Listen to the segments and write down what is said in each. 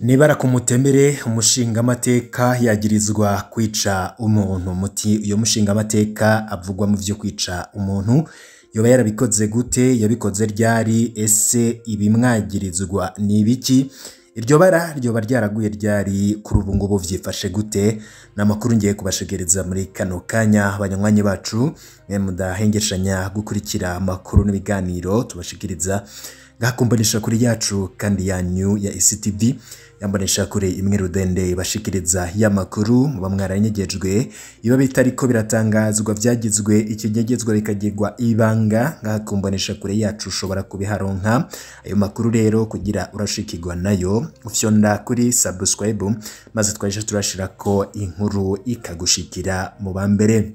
Nibara ku mutemere umushingamateka yagirizwa kwica umuntu. Muti uyo mushingamateka avugwa mu vyo kwica umuntu yoba yarabikoze gute? Yabikoze ryari? Ese ibimwagirizwa ni ibiki? Iryo bara ryoba ryaraguye ryari? Kuri ubu ngubu vyifashe gute? Ni amakuru ngiye kubashegereza muri kano kanya. Banywanyi bacu mwe mudahengeshanya gukurikira amakuru n'ibiganiro tubashikiriza ngakumbanisha kuri yacu kandi yanyu ya ICTV, yambonesha kure imwe rudende bashikiriza y'amakuru muba mwaranyegejwe, iba bitariko biratangazwa vyagizwe ikinyegezwa bikagirwa ibanga. Ngakumbanisha kure yacu ushobora kubiharonka ayo makuru rero, kugira urashikirwa nayo ufyonda kuri subscribe, maze twaje turashirako inkuru ikagushikira mu bambere.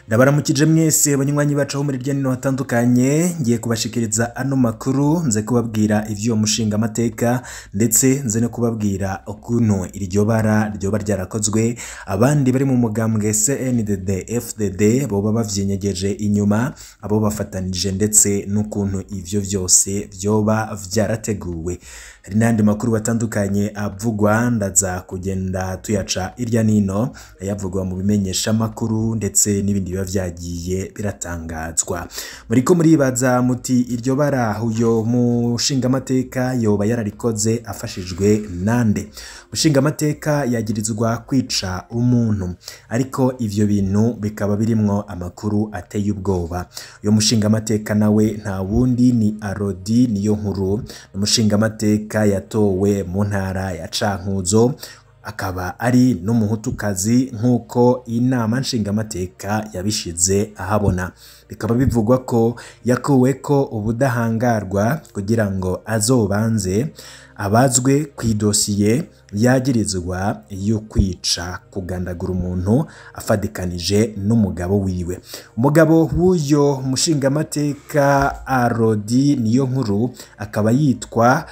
Ndabaramukije mwese banywanyi bacu muri hirya no hatandukanye, ngiye kubashikiriza ano makuru, nze kubabwira ivyo mushinga amateka, ndetse nze no kubabwira ukuntu iryo bara ryoba ryarakozwe, abandi bari mu mugambwe CNDD FDD boba bavyenyegeje inyuma, abo bafatanije, ndetse n'ukuntu ivyo vyose vyoba vyarateguwe. Hari n'andi makuru batandukanye avugwa, ndaza kugenda tuyaca irya nino, ayavugwa mu bimenyesha makuru ndetse n'ibindi biba vyagiye biratangazwa. Muriko muribaza muti iryo bara uyo mushingamateka yoba yararikoze afashijwe nande? Mushingamateka yagirizwa kwica umuntu, ariko ivyo bintu bikaba birimwo amakuru ateye ubwoba. Uyo mushingamateka nawe nta wundi ni Arodi Niyonkuru, umushingamateka yatowe mu ntara ya Cankuzo, akaba ari n'umuhutukazi nk'uko inama nshingamateka yabishize ahabona. Bikaba bivugwa ko yakuweko ubudahangarwa kugira ngo azobanze abazwe ku idosiye yagirizwa yo kwica, kugandagura umuntu afadikanije n'umugabo wiwe. Umugabo w'uyo mushingamateka Arodi Niyonkuru akaba yitwa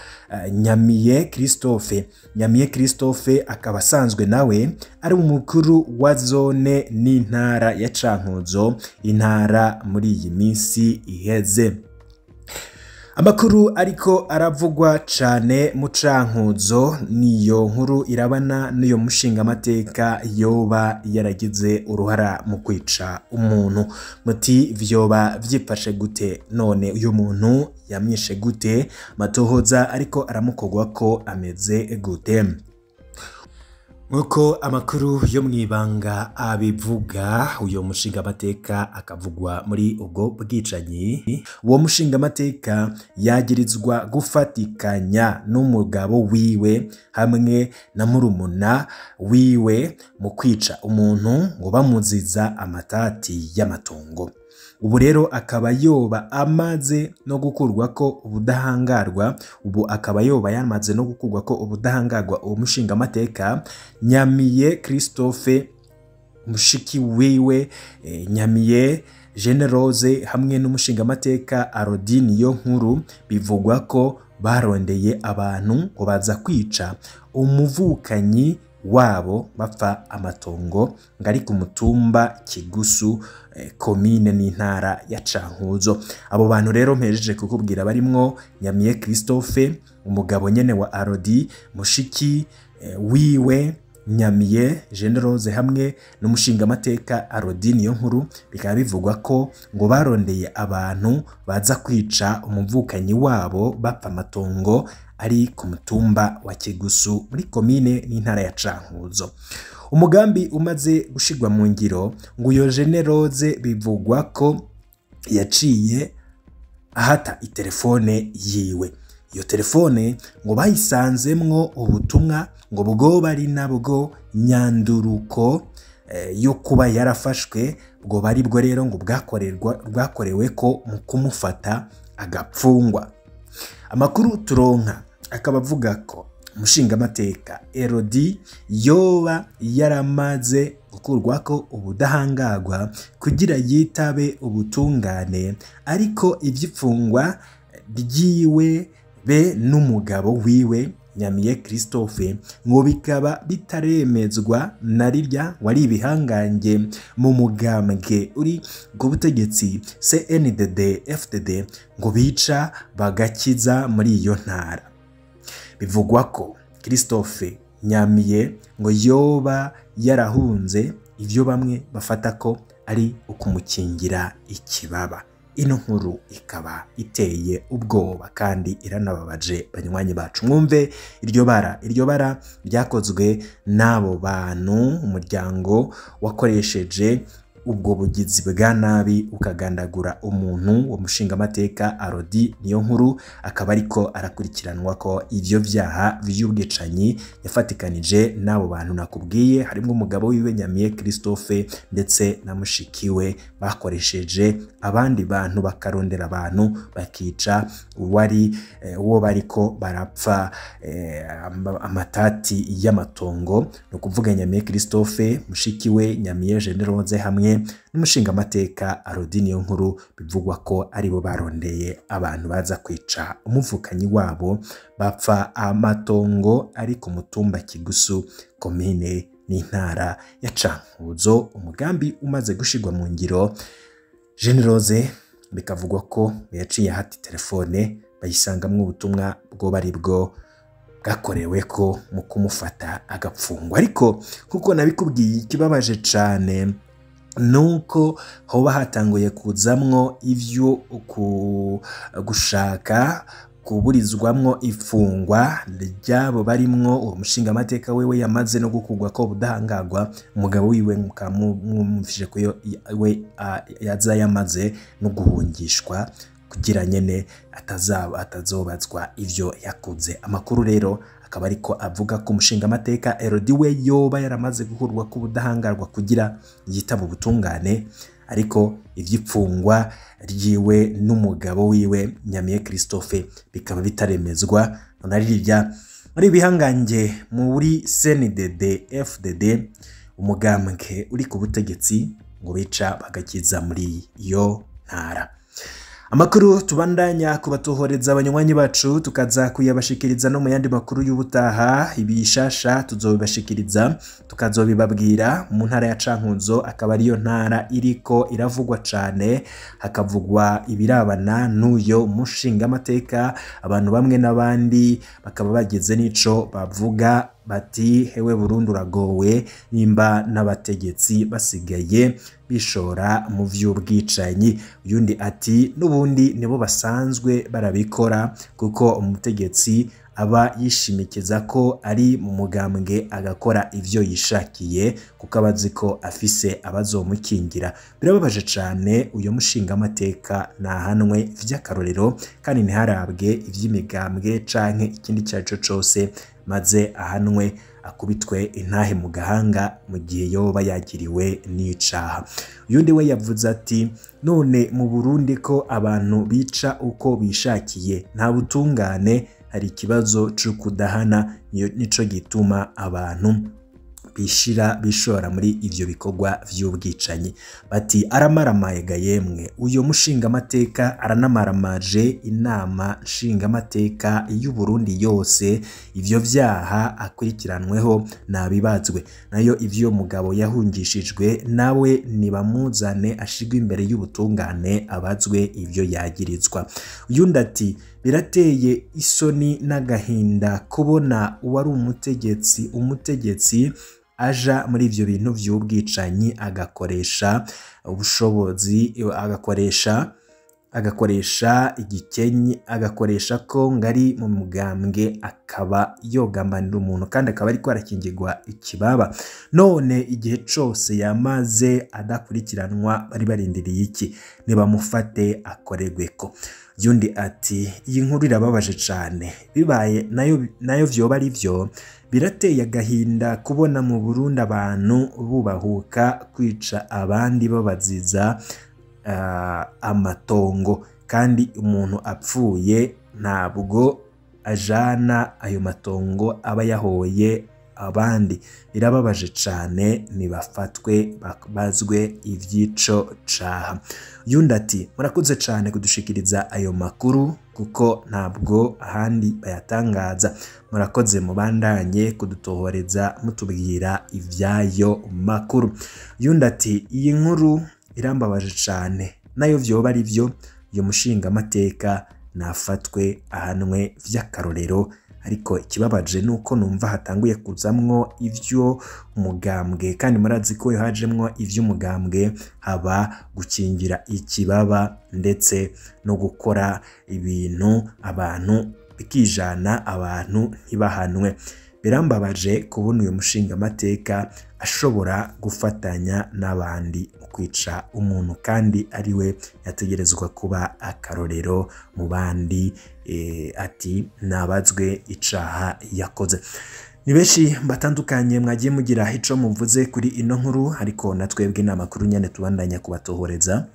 Nyamiye Christophe. Nyamiye Christophe akaba asanzwe nawe ari umukuru wa zone n'intara ya Cankuzo, intara muri iyi minsi iheze. Amakuru ariko aravugwa cane mu Cankuzo niyo nkuru irabana n'iyo mushingamateka yoba yaragize uruhara mu kwica umuntu. Muti vyoba vyifashe gute? None uyu muntu yamwishe gute? Matohoza ariko aramukogwa ko ameze gute? Nkuko amakuru yo mwibanga abivuga, uyo mushingamateka akavugwa muri ubwo bwicanyi. Uwo mushingamateka yagirizwa gufatikanya n'umugabo wiwe hamwe na murumuna wiwe mu kwica umuntu ngo bamuziza amatati y'amatongo. Ubu rero akaba yoba amaze no gukurwa ko ubudahangarwa, ubu akaba yoba yamaze no gukurwa ko ubudahangarwa uwo mushingamateka Nyamiye Christophe, mushiki wiwe Nyamiye Generose hamwe n'umushingamateka Arodi Niyonkuru, bivugwa ko barondeye abantu ngo baza kwica umuvukanyi wabo bapfa amatongo ngari ku mutumba Kigusu, komine n'intara ya Cankuzo. Abo bantu rero mpejeje kukubwira barimwo Nyamiye Christophe, umugabo nyene wa Arodi, mushiki wiwe Nyamiye Generose hamwe n'umushingamateka Arodi Niyonkuru, bikaba bivugwa ko ngo barondeye abantu baza kwica umuvukanyi wabo bapfa amatongo ari ku mutumba wa Kigusu muri komine n'intara ya Cankuzo. Umugambi umaze gushigwa mu ngiro, ngo uyo Generose bivugwa ko yaciye ahata itelefone yiwe. Iyo telefone ngo bayisanzemwo ubutumwa ngo bwoba ari nabwo nyanduruko yo kuba yarafashwe, bwo bari bwo rero ngo bwakorewe ko mu kumufata agapfungwa. Amakuru turonka akaba avuga ko umushingamateka Erodi yoba yaramaze gukurwako ubudahangarwa kugira yitabe ubutungane, ariko ivy'ifungwa ryiwe be n'umugabo wiwe Nyamiye Christophe ngo bikaba bitaremezwa na rirya wari ibihangange mu mugambwe uri ku butegetsi CNDD FDD ngo bica bagakiza muri iyo ntara. Bivugwa ko Christophe Nyamiye ngo yoba yarahunze ivyo bamwe bafata ko ari ukumukingira ikibaba. Ino nkuru ikaba iteye ubwoba kandi iranababaje banywanyi bacu. Mwumve iryo bara ryakozwe n'abo bantu, umuryango wakoresheje ubwo bugizi bwa nabi ukagandagura umuntu. Wo mushingamateka Arodi niyo nkuru akaba ariko arakurikiranwa ko ivyo vyaha vy'ubwicanyi yafatikanije n'abo bantu nakubwiye, harimo umugabo wiwe Nyamiye Christophe ndetse na mushikiwe, bakoresheje abandi bantu bakarondera abantu bakica uwari uwo bariko barapfa amatati y'amatongo. No kuvuga Nyamiye Christophe, mushikiwe Nyamiye Generose hamwe n'umushingamateka Arodi niyo nkuru, bivugwa ko aribo barondeye abantu baza kwica umuvukanyi wabo bapfa amatongo ari ku mutumba Kigusu, komine n'intara ya Cankuzo. Umugambi umaze gushirwa mu ngiro, Generose bikavugwa ko yaciye hati telefone bayisangamwo ubutumwa bwo bari bwo bwakorewe ko mu kumufata agapfungwa. Ariko kuko nabikubwiye, ikibabaje cane nuko hoba hatanguye kuzamwo ivyo gushaka kuburizwamwo ifungwa ryabo barimwo uwo mushingamateka wewe yamaze no gukugwa ko budahangagwa, umugabo wiwe mukamumvije ko we yaza yamaze no guhungishwa kugira nyene atazaba atazobazwa ivyo yakoze. Amakuru rero akaba ariko avuga ko umushingamateka Elodie we yoba yaramaze gukurwa ko ubudahangarwa kugira yitaba ubutungane, ariko ivy'ipfungwa ryiwe n'umugabo wiwe Nyamiye Christophe bikaba bitaremezwa. Narirya muri bihangange muri CNDD FDD, umugambwe uri ku butegetsi, ngo bica bagakiza muri iyo ntara. Amakuru tubandanya kubatohoreza abanywanyi bacu, tukaza kuyabashikiriza no mu yandi makuru y'ubutaha. Ibishasha tuzobibashikiriza, tukazobibabwira. Mu ntara ya Cankuzo akaba ariyo ntara iriko iravugwa cane, hakavugwa ibirabana n'uyo mushingamateka. Abantu bamwe n'abandi bakaba bageze n'ico bavuga bati hewe Burundi uragowe nimba n'abategetsi basigaye bishora mu vy'ubwicanyi. Uyundi ati n'ubundi nibo basanzwe barabikora, kuko umutegetsi aba yishimikiza ko ari mu mugambwe agakora ivyo yishakiye, kuko abazi ko afise abazomukingira. Birababaje cane, uyo mushingamateka nahanwe vy'akarorero kandi ntiharabwe ivy'imigambwe canke ikindi carico cose, maze ahanwe akubitwe intahe mu gahanga mu gihe yoba yagiriwe n'icaha. Uyundi we yavuze ati none mu Burundi ko abantu bica uko bishakiye, nta butungane, hari ikibazo co kudahana, nico gituma abantu bishira bishora muri ivyo bikorwa vy'ubwicanyi. Bati aramaramaye ga yemwe, uyo mushingamateka aranamaramaje inama nshingamateka y'u Burundi yose, ivyo vyaha akurikiranweho nabibazwe. Nayo ivyo mugabo yahungishijwe nawe nibamuzane ashigwe imbere y'ubutungane abazwe ivyo yagirizwa. Uyundi ati birateye isoni n'agahinda kubona uwari umutegetsi aja muri ivyo bintu vy'ubwicanyi, agakoresha ubushobozi, agakoresha igikenyi, agakoresha ko ngari mu mugambwe, akaba yogambanira umuntu kandi akaba ariko arakingirwa ikibaba. None igihe cose yamaze adakurikiranwa bari barindiriye iki? Nibamufate akoregweko. Yundi ati iyi nkuru irababaje cane, bibaye nayo vyoba ari vyo, birateye agahinda kubona mu Burundi abantu bubahuka kwica abandi babaziza amatongo, kandi umuntu apfuye ntabwo ajana ayo matongo aba yahoye abandi. Birababaje cane, nibafatwe bazwe ivyico caha. Yundi ati murakoze cane kudushikiriza ayo makuru, kuko ntabwo ahandi bayatangaza. Murakoze, mubandanye kudutohoreza mutubwira ivyayo makuru. Yundi ati iyi nkuru irambabaje cane, nayo vyoba ari vyo, uyo mushingamateka nafatwe ahanwe vy'akarorero, Ariko ikibabaje nuko numva hatanguye kuzamwo ivyo umugambwe, kandi murazi ko iyo hajemwo ivy'umugambwe haba gukingira ikibaba ndetse no gukora ibintu abantu bikijana, abantu ntibahanwe. Birambabaje kubona uyu mushingamateka ashobora gufatanya n'abandi mu kwica umuntu kandi ariwe yategerezwa kuba akarorero mu bandi. Ati nabazwe icaha yakoze. Ni benshi batandukanye mwagiye mugira ico muvuze kuri ino nkuru, ariko na twebwe n'amakuru nyene tubandanya kubatohoreza,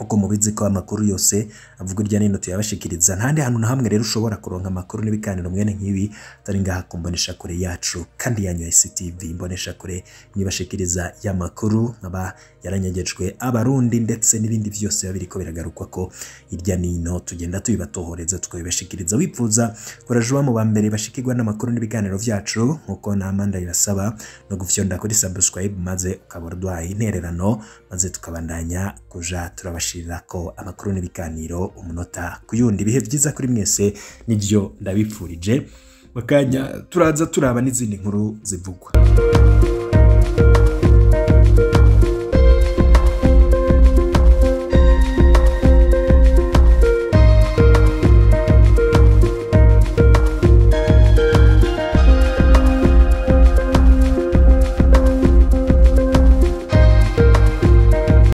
uko mubizi ko amakuru yose avuga irya nino tuyabashikiriza. Ntandi hantu na hamwe rero ushobora kuronka amakuru n'ibiganiro mwene nk'ibi atari ngaha ku mboneshakure yacu kandi yanyu ya ICTV, imboneshakure mwibashikiriza y'amakuru aba yaranyegejwe abarundi ndetse n'ibindi vyose biba biriko biragarukwa ko irya nino, tugenda tubibatohoreza tukabibashikiriza. Wipfuza kurajuba mu ba mbere bashikirwa n'amakuru n'ibiganiro vyacu, nkuko nama ndabibasaba, no gufyonda kuri subscribe maze ukaba urwaye intererano, maze tukabandanya kuja turabashirirako amakuru n'ibiganiro umunota ku yundi. Ibihe vyiza kuri mwese nivyo ndabipfurije. Bakanya turaza turaba n'izindi nkuru zivugwa.